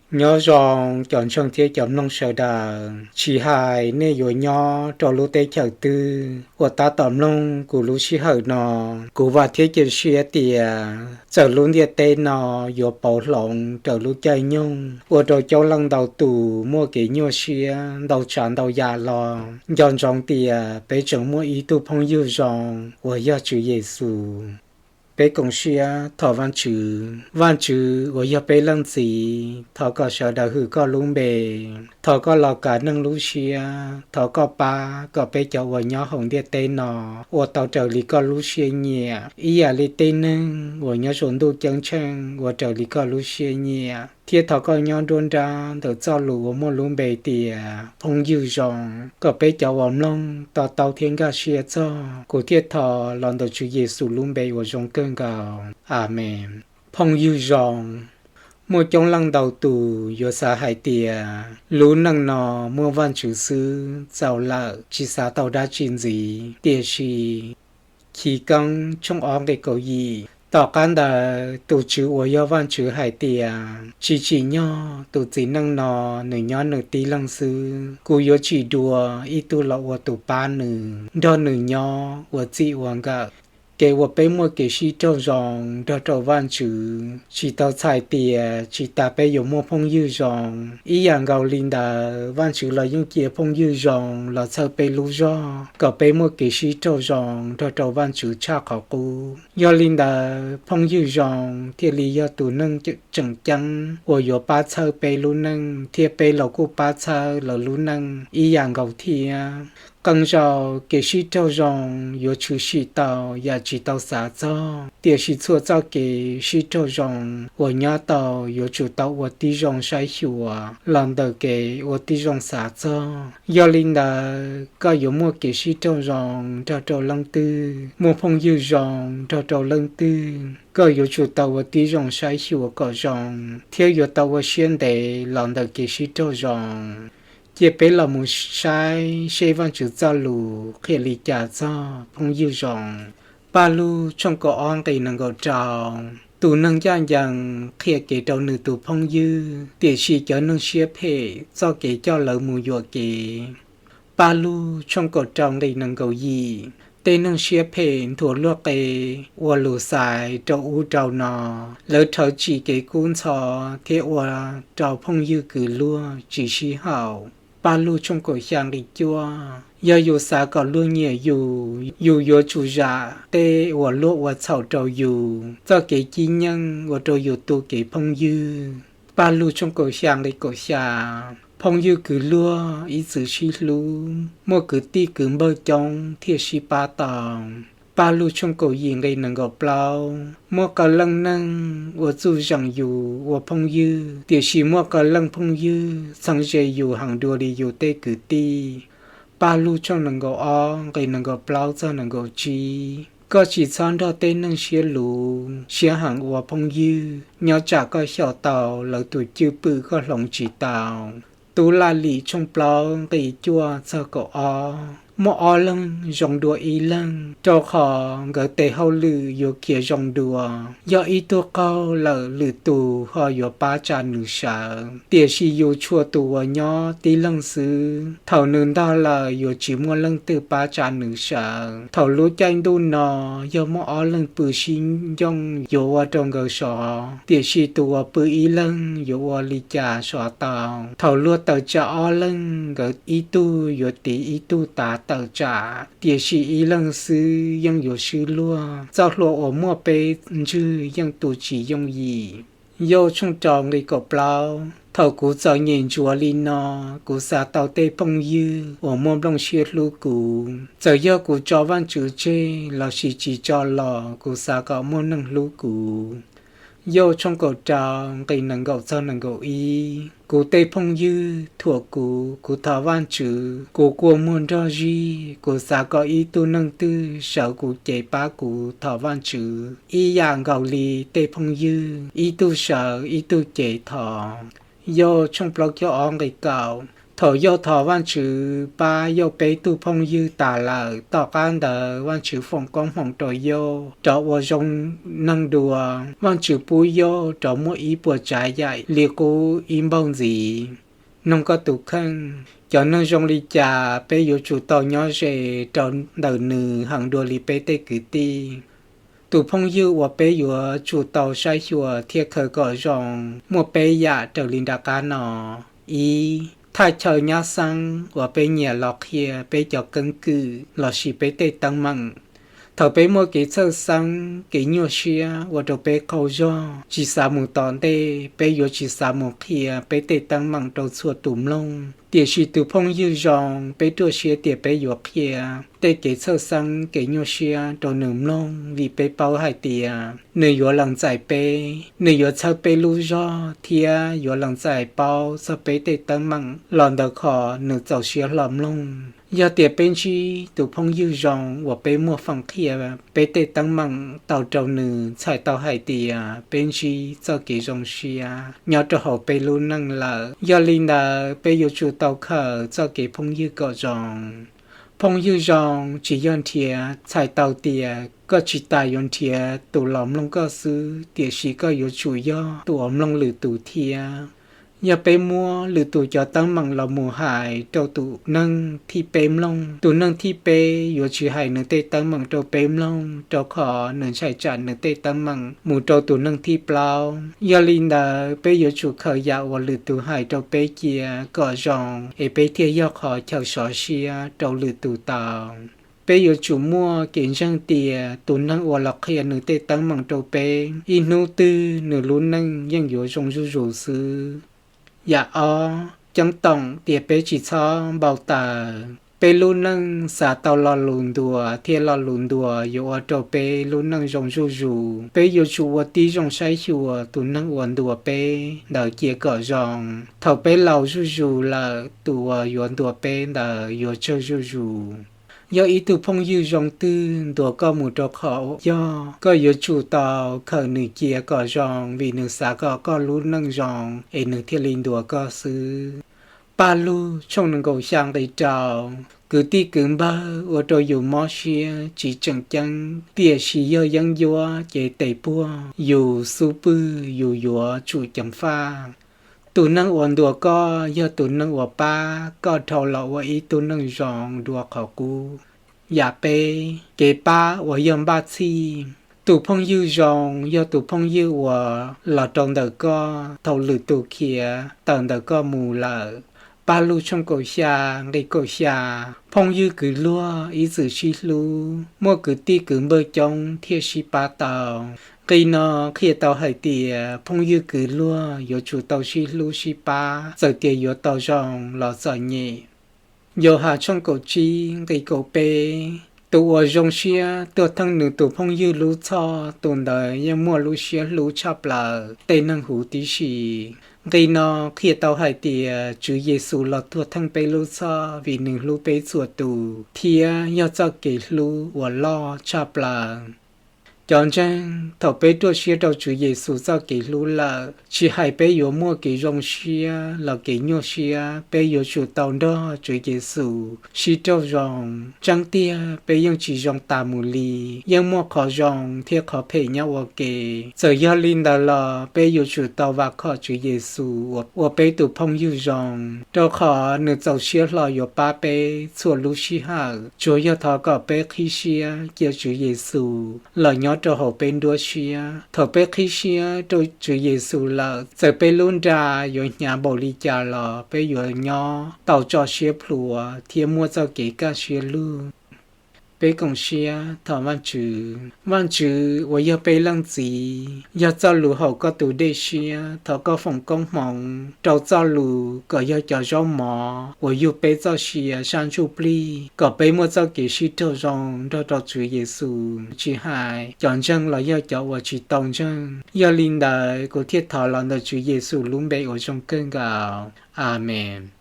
Nyob zoo cov ntseeg thiab cov mloog sawv daws, tsis hais nej yuav nyob rau lub teb chaws twg uas tab tom mloog kuv lub sij hawm no, kuv vam thiab cia siab tias txawm lub ntiaj teb no yuav pauv hloov raws lub caij nyoog ua rau coob leej ntau tus muaj kev nyuaj siab ntau tsav ntau yam los nco ntsoov tias peb tseem muaj ib tug phooj ywg zoo uas yog Tswv Yexus. Peb koom siab thov Vajtswv. Vajtswv uas yog peb leej Txiv, thov kom sawv daws hwm koj lub npe, thov koj los kav neeg lub siab, thov koj pab kom peb cov uas nyob hauv ntiaj teb no ua tau raws li koj lub siab nyiam, ib yam li tej neeg uas nyob saum ntuj ceeb tsheej ua raws li koj lub siab nyiam. Thiab thov koj nyob nruab nrab ntawm txoj lus uas muaj lub npe tias phooj ywg zoo, kom peb cov uas mloog to taub thiab nkag siab txog. Kuv thiaj thov los ntawm Tswv Yexus lub npe uas zoo kawg nkaus. Amees. Phooj ywg zoo. Muaj coob leej ntau tus yuav xav hais tias lub neej no muaj Vajtswv xwb txaus lawm, tsis xav tau dab tsi ntxiv. Tiam sis Chiv Keeb tshooj ob nqe kaum yim, tom qab ntawd tus Tswv uas yog Vajtswv hais tias, tsis tsim nyog tus txiv neej no nws nyob nws tib leeg xwb, kuv yuav tsim dua ib tug los ua tus pab nws, nrog nws nyob ua txij ua nkawm. Kev uas peb muaj kev sib raug zoo nrog rau Vajtswv tsis tau txhais tias tsis tas peb yuav muaj phooj ywg zoo. Ib yam nkaus li ntawd, Vajtswv los yeej cia phooj ywg zoo los txhawb peb lub zog kom peb muaj kev sib raug zoo nrog rau Vajtswv tshaj qhov qub. Yog li ntawd, phooj ywg zoo thiaj li yog tus neeg tseem ceeb uas yuav pab txhawb peb lub neej, thiab peb los kuj pab txhawb lawv lub neej ib yam nkaus thiab. Qee zaus kev sib raug zoo yuav tshwm sim tau yam tsis tau xav txog, tiam sis txhua txoj kev sib raug zoo uas nyob tau yuav tsum tau ua tib zoo saib xyuas los ntawm kev ua tib zoo xav txog. Yog li ntawd, koj yuav muaj kev sib raug zoo nrog rau leej twg, muaj phooj ywg zoo nrog rau leej twg, koj yuav tsum tau ua tib zoo saib xyuas kom zoo, thiab yuav tau ua siab ntev los ntawm kev sib raug zoo. Cia peb los mus saib seb Vajtswv txoj lus qhia li cas txog phooj ywg zoo. Paj Lug tshooj kaum ob nqe nees nkaum rau. Tus neeg ncaj ncees qhia kev rau nws tus phooj ywg, tiam sis cov neeg siab phem txoj kev coj lawv mus yuam kev. Paj Lug tshooj kaum rau nqe nees nkaum yim. Tej neeg siab phem nthuav luag qe, ua lus xaiv rau ub rau no, lawv rhawv tsim kev kub ntxhov thiab ua rau phooj ywg kwv luag tsis sib haum. Paj Lug tshooj kaum xya nqe cuaj. Yog yus xav kom luag nyiam yus, yus yuav tsum zam tej uas luag ua txhaum rau yus. Txoj kev cib nyeej ua rau yus tu kev phooj ywg. Paj Lug tshooj kaum xya nqe kaum xya. Phooj ywg kwv luag ib txwm sib hlub, muaj kwv tij kwv npawg coob thiaj sib pab tau. Paj Lug tshooj kaum yim nqe nees nkaum plaub. Muaj qee leej neeg ua txuj zeem yus ua phooj ywg, tiam sis muaj qee leej phooj ywg txheeb ze yus heev dua li yus tej kwv tij. Paj Lug tshooj nees nkaum ob nqe nees nkaum plaub txog nees nkaum tsib. Koj tsis txhob nrog tej neeg siab luv siab heev ua phooj ywg, nyob tsam koj xyaum tau lawv tus cwj pwm koj hloov tsis tau. Tub Laj Lim tshooj plaub nqe cuaj txog kaum ob. Muaj ob leeg zoo dua ib leeg, rau qhov nkawd tes hauj lwm yuav khiav zoo dua. Yog ib tug qaug lawm lwm tus ho yuav pab tsa nws sawv, tiam sis yus tshuav tus uas nyob tib leeg xwb. Thaum nws ntog lawm yuav tsis muaj leej twg pab tsa nws sawv. Thaum lub caij ntuj no yog muaj ob leeg pw sib ncoo yuav ua rau nkawd sov, tiam sis tus uas pw ib leeg yuav ua li cas sov tau? Thaum luag tawm tsam ob leeg, nkawd ib tug yuav tiv ib tug tav tawm tsam, tiam sis ib leeg xwb yeej yuav swb luag. Txoj hlua uas muaj peb ntswg yeej tu tsis yooj yim. Yauj tshooj rau nqe kaum plaub. Thaum kuv txom nyem ntsuav li no, kuv xav tau tej phooj ywg uas muaj nplooj siab hlub kuv. Txawm yog kuv tso Vajtswv tseg lossis tsis tso los kuv xav kom muaj neeg hlub kuv. Yauj tshooj kaum rau nqe nees nkaum txog nees nkaum ib. Kuv tej phooj ywg thuam kuv, kuv thov Vajtswv, kuv kua muag nrog zig, kuv xav kom ib tug neeg twg sawv kuv cev pab kuv thov Vajtswv ib yam nkaus li tej phooj ywg, ib tug sawv ib tug cev thov. Yauj tshooj plaub caug ob nqe kaum. Thaum Yauj thov Vajtswv pab Yauj peb tug phooj ywg tas lawm, tom qab ntawd Vajtswv foom koob hmoov rau Yauj rov ua zoo neeg dua. Vajtswv pub Yauj rov muaj ib puas tsav yam li qub ib npaug ntxiv. Noog koj tus kheej, cov neeg zoo li cas peb yuav tsum tau nyob ze rau ntawm nws heev dua li peb tej kwv tij? Tus phooj ywg uas peb yuav tsum tau saib xyuas thiab khaws kom zoo muaj peb yam raws li nram qab no. Ib, thaj chaw nyab xeeb uas peb nyiam los qhia peb cov keeb kwm lossis peb tej teeb meem. Thaum peb muaj kev txhawj xeeb, kev nyuaj siab ua rau peb qaug zog, tsis xav mus tom ntej, peb yuav tsis xav mus qhia peb tej teeb meem rau txhua tus mloog. Tiam sis tus phooj ywg zoo, peb ruaj siab tias peb yuav qhia tej kev txhawj xeeb, kev nyuaj siab rau nws mloog, vim peb paub hais tias nws yuav lees txais peb, nws yuav txhawb peb lub zog thiab yuav lees txais paub txog peb tej teeb meem los ntawm qhov nws txaus siab hlo mloog. Yog tias peb ntsib tus phooj ywg zoo uas peb muaj feem qhia peb tej teeb meem tau rau nws, txhais tau hais tias peb ntsib txoj kev zoo siab nyob rau hauv peb lub neej lawm. Yog li ntawd, peb yuav tsum tau khaws txoj kev phooj ywg kom zoo. Phooj ywg zoo tsis yog nrhiav, txhais tau tias koj tsis tas yuav nrhiav tus los mloog koj xwb, tiam sis koj yuav tsum yog tus uas mloog lwm tus thiab. Yog peb muab lwm tus cov teeb meem los mus hais rau tus neeg thib peb mloog, tus neeg thib peb yuav tsis hais nws tej teeb meem rau peb mloog, rau qhov nws ntshai tsam nws tej teeb meem mus rau tus neeg thib plaub. Yog li ntawd, peb yuav tsum khaws yam uas lwm tus hais rau peb cia kom zoo, es peb thiaj yog qhov chaw sov siab rau lwm tus tau. Peb yuav tsum muaj kev ntseeg tias tus neeg uas los qhia nws tej teeb meem rau peb, ib hnub twg nws lub neej yeej yuav zoo zuj zus xwb. Yam ob, ceeb toom tias peb tsis txhob npau taws. Peb lub neej xav tau lo lus ntuas thiab lo lus ntuas yuav ua rau peb lub neej zoo zuj zus. Peb yuav tsum ua tib zoo saib xyuas tus neeg uas ntuas peb ntawd cia kom zoo. Thaum peb laus zuj zus lawm, tus uas yuav ntuas peb ntawd yuav tsawg zuj zus. Yog ib tug phooj ywg zoo twg ntuas koj mus rau qhov yog, koj yuav tsum tau khaws nws cia kom zoo, vim nws xav kom koj lub neej zoo es nws thiaj li ntuas koj xwb. Paj Lug tshooj nees nkaum xya nqe rau, kwv tij kwv npawg ua rau yus mob siab tsis tseem ceeb, tiam sis yog yeeb ncuab ces tes puag yus xub pwg yus yuav tsum ceev faj. Tus neeg uas ntuas koj yog tus neeg uas pab koj dhau los ua ib tug neeg zoo dua qhov qub. Yam peb, kev pab uas yog npaj txhij. Tus phooj ywg zoo yog tus phooj ywg uas los rau ntawm koj thaum lwm tus khiav tawm ntawm koj mus lawm. Paj Lug tshooj kaum xya nqe kaum xya, phooj ywg kwv luag ib txwm sib hlub, muaj kwv tij kwv npawg coob thiaj sib pab tau. Nqe no qhia tau hais tias phooj ywg kwv luag yuav tsum tau sib hlub sib pab, txawm tias yuav tau zoo los txom nyem. Yauhas tshooj kaum tsib nqe kaum peb, tus uas zoo siab tuag theej nws tus phooj ywg lub txhoj, tus ntawd yeej muaj lub siab hlub tshaj plaws tej neeg huv tib si. Nqe no qhia tau hais tias Tswv Yexus los tuag theej peb lub txhoj vim nws hlub peb txhua tus, thiab yog txoj kev hlub uas loj tshaj plaws. Cov ntseeg, thaum peb ruaj siab rau Tswv Yexus txoj kev hlub lawm, tsis hais peb yuav muaj kev zoo siab los kev nyuaj siab, peb yuav tsum tau nrog Tswv Yexus sib raug zoo. Tseeb tiag peb yeej tsis zoo tas mus li, yeej muaj qhov zoo thiab qhov phem nyob ua ke. Txawm yog li ntawd los peb yuav tsum tau vam khom Tswv Yexus ua peb tus phooj ywg zoo, rau qhov nws txaus siab hlo yuav pab peb txhua lub sij hawm. Tsuas yog thov kom peb qhib siab cia Tswv Yexus los nyob rau hauv peb nruab siab. Thaum peb qhib siab rau Tswv Yexus lawm, txawm peb lub nra yuav hnyav npaum li cas los peb yuav nyob tau tso siab plhuav thiab muaj txoj kev kaj siab lug. Peb koom siab thov Vajtswv. Vajtswv uas yog peb Leej Txiv, yog Txojlus haum koj tus dej siab, thov koj foom koob hmoov rau Txojlus kom yog cov zaub mov uas yug peb txoj sia sab ntsuj plig, kom peb muaj txoj kev sib raug zoo nrog rau Tswv Yexus, tsis hais cov ntseeg los yog cov uas tsis tau ntseeg. Yog li ntawd kuv thiaj thov los ntawm Tswv Yexus lub npe uas zoo kawg nkaus. Amees.